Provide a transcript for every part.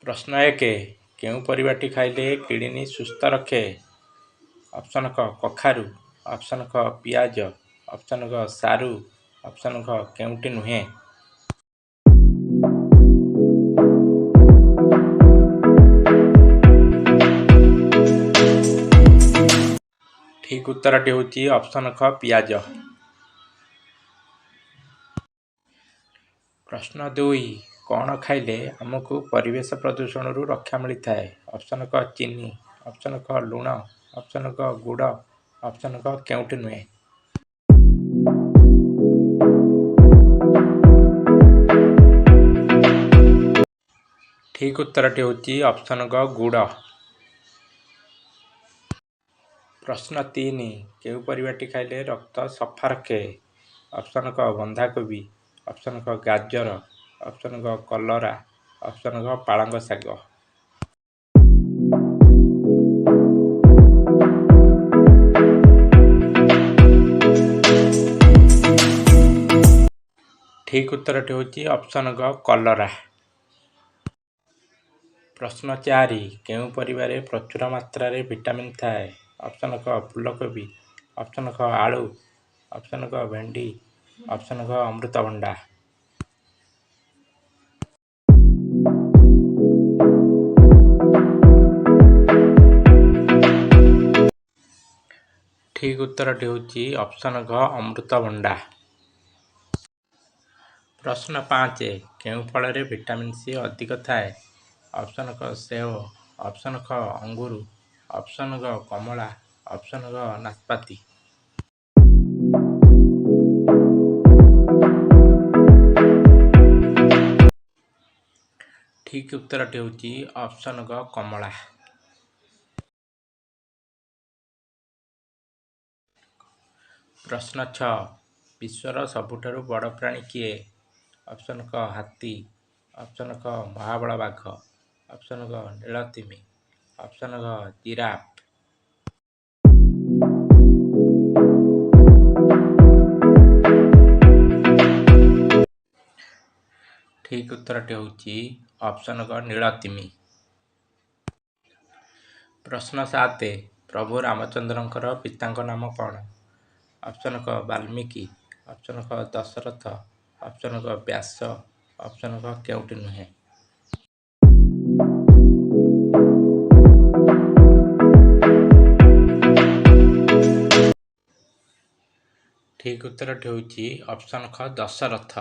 ପ୍ରଶ୍ନ 1, କେଉଁ ପରିବାଟି ଖାଇଲେ କିଡନୀ ସୁସ୍ଥ ରଖେ? ଅପସନ୍ କ କଖାରୁ, ଅପସନ୍ ଖ ପିଆଜ, ଅପସନ୍ ଘ ସାରୁ, ଅପସନ୍ ଘ କେଉଁଟି ନୁହେଁ। ଠିକ୍ ଉତ୍ତରଟି ହେଉଛି ଅପସନ୍ ଖ ପିଆଜ। ପ୍ରଶ୍ନ 2, କ'ଣ ଖାଇଲେ ଆମକୁ ପରିବେଶ ପ୍ରଦୂଷଣରୁ ରକ୍ଷା ମିଳିଥାଏ? ଅପସନ୍ କ ଚିନି, ଅପସନ୍ ଖ ଲୁଣ, ଅପସନ୍ ଘ ଗୁଡ଼, ଅପସନ୍ ଘ କେଉଁଟି ନୁହେଁ। ଠିକ୍ ଉତ୍ତରଟି ହେଉଛି ଅପସନ୍ ଗ ଗୁଡ଼। ପ୍ରଶ୍ନ 3, କେଉଁ ପରିବାଟି ଖାଇଲେ ରକ୍ତ ସଫା ରଖେ? ଅପସନ୍ କ ବନ୍ଧାକୋବି, ଅପସନ୍ ଖ ଗାଜର, ଅପସନ୍ ଘ କଲରା, ଅପସନ୍ ଘ ପାଳଙ୍ଗ ଶାଗ। ଠିକ୍ ଉତ୍ତରଟି ହେଉଛି ଅପସନ୍ ଗ କଲରା। ପ୍ରଶ୍ନ 4, କେଉଁ ପରିବାରେ ପ୍ରଚୁର ମାତ୍ରାରେ ଭିଟାମିନ୍ ଥାଏ? ଅପସନ୍ କ ଫୁଲକୋବି, ଅପସନ୍ ଖ ଆଳୁ, ଅପସନ୍ ଘ ଭେଣ୍ଡି, ଅପସନ୍ ଘ ଅମୃତଭଣ୍ଡା। ଠିକ୍ ଉତ୍ତରଟି ହେଉଛି ଅପସନ୍ ଘ ଅମୃତଭଣ୍ଡା। ପ୍ରଶ୍ନ 5, କେଉଁ ଫଳରେ ଭିଟାମିନ୍ ସି ଅଧିକ ଥାଏ? ଅପସନ୍ କ ସେଓ, ଅପସନ୍ ଖ ଅଙ୍ଗୁର, ଅପସନ୍ ଘ କମଳା, ଅପସନ୍ ଘ ନାସପାତି। ଠିକ୍ ଉତ୍ତରଟି ହେଉଛି ଅପସନ୍ ଗ କମଳା। ପ୍ରଶ୍ନ 6, ବିଶ୍ୱର ସବୁଠାରୁ ବଡ଼ ପ୍ରାଣୀ କିଏ? ଅପସନ୍ କ ହାତୀ, ଅପସନ୍ ଖ ମହାବଳ ବାଘ, ଅପସନ୍ ଘ ନୀଳତିମି, ଅପସନ୍ ଘ ଜିରାଫ। ଠିକ୍ ଉତ୍ତରଟି ହେଉଛି ଅପସନ୍ ଗ ନୀଳତିମି। ପ୍ରଶ୍ନ 7, ପ୍ରଭୁ ରାମଚନ୍ଦ୍ରଙ୍କର ପିତାଙ୍କ ନାମ କ'ଣ? ଅପସନ୍ କ ବାଲ୍ମୀକି, ଅପସନ୍ ଖ ଦଶରଥ, ଅପସନ୍ ଘ ବ୍ୟାସ, ଅପସନ୍ ଘ କେଉଁଟି ନୁହେଁ। ଠିକ୍ ଉତ୍ତରଟି ହେଉଛି ଅପସନ୍ ଖ ଦଶରଥ।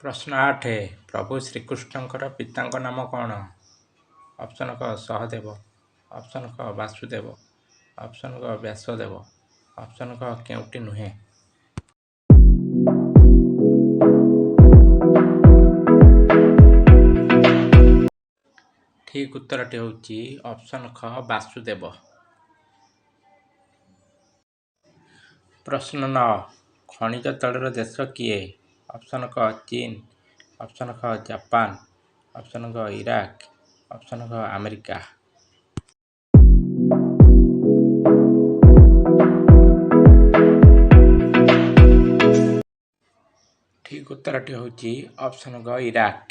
ପ୍ରଶ୍ନ 8, ପ୍ରଭୁ ଶ୍ରୀକୃଷ୍ଣଙ୍କର ପିତାଙ୍କ ନାମ କ'ଣ? ଅପସନ୍ କ ସହଦେବ, ଅପସନ୍ ଖ ବାସୁଦେବ, ଅପସନ୍ ଘ ବ୍ୟାସଦେବ, ଅପସନ୍ ଘ କେଉଁଟି ନୁହେଁ। ଠିକ୍ ଉତ୍ତରଟି ହେଉଛି ଅପସନ୍ ଖ ବାସୁଦେବ। ପ୍ରଶ୍ନ 9, ଖଣିଜ ତୈଳର ଦେଶ କିଏ? ଅପସନ୍ କ ଚୀନ, ଅପସନ୍ ଖ ଜାପାନ, ଅପସନ୍ ଘ ଇରାକ, ଅପସନ୍ ଘ ଆମେରିକା। ଠିକ୍ ଉତ୍ତରଟି ହେଉଛି ଅପସନ୍ ଗ ଇରାକ।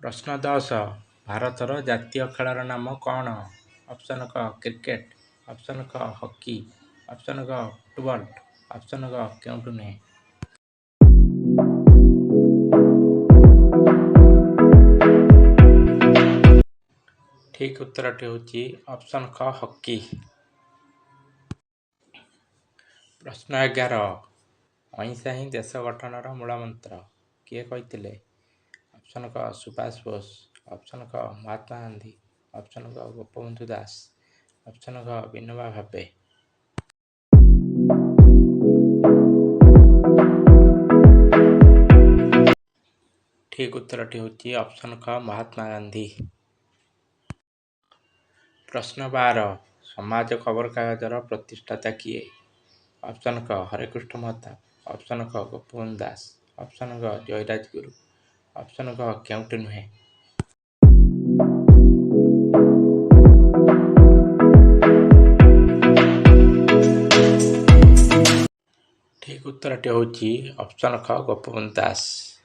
ପ୍ରଶ୍ନ 10, ଭାରତର ଜାତୀୟ ଖେଳର ନାମ କ'ଣ? ଅପସନ୍ କ କ୍ରିକେଟ, ଅପସନ୍ ଖ ହକି, ଅପସନ୍ ଘ ଫୁଟବଲ, ଅପସନ୍ ଘ କେଉଁଟି ନୁହେଁ। ଠିକ୍ ଉତ୍ତରଟି ହେଉଛି ଅପସନ୍ ଖ ହକି। ପ୍ରଶ୍ନ 11, ଅହିଂସା ହିଁ ଦେଶ ଗଠନର ମୂଳମନ୍ତ୍ର କିଏ କହିଥିଲେ? ଅପସନ୍ କ ସୁଭାଷ ବୋଷ, ଅପସନ୍ ଖ ମହାତ୍ମା ଗାନ୍ଧୀ, ଅପସନ୍ ଘ ଗୋପବନ୍ଧୁ ଦାସ, ଅପସନ୍ ଘ ବିନୋବା ଭାବେ। ଠିକ୍ ଉତ୍ତରଟି ହେଉଛି ଅପସନ୍ ଖ ମହାତ୍ମା ଗାନ୍ଧୀ। ପ୍ରଶ୍ନ 12, ସମାଜ ଖବରକାଗଜର ପ୍ରତିଷ୍ଠାତା କିଏ? ଅପସନ୍ କ ହରେକୃଷ୍ଣ ମହତାବ, ଅପସନ୍ ଖ ଗୋପବନ୍ଧୁ ଦାସ, ଅପସନ୍ ଘ ଜୟୀ ରାଜଗୁରୁ, ଅପସନ୍ ଘ କେଉଁଟି ନୁହେଁ। ସଠିକ୍ ଉତ୍ତରଟି ହେଉଛି ଅପସନ୍ ଖ, ଗୋପବନ୍ଧୁ ଦାସ।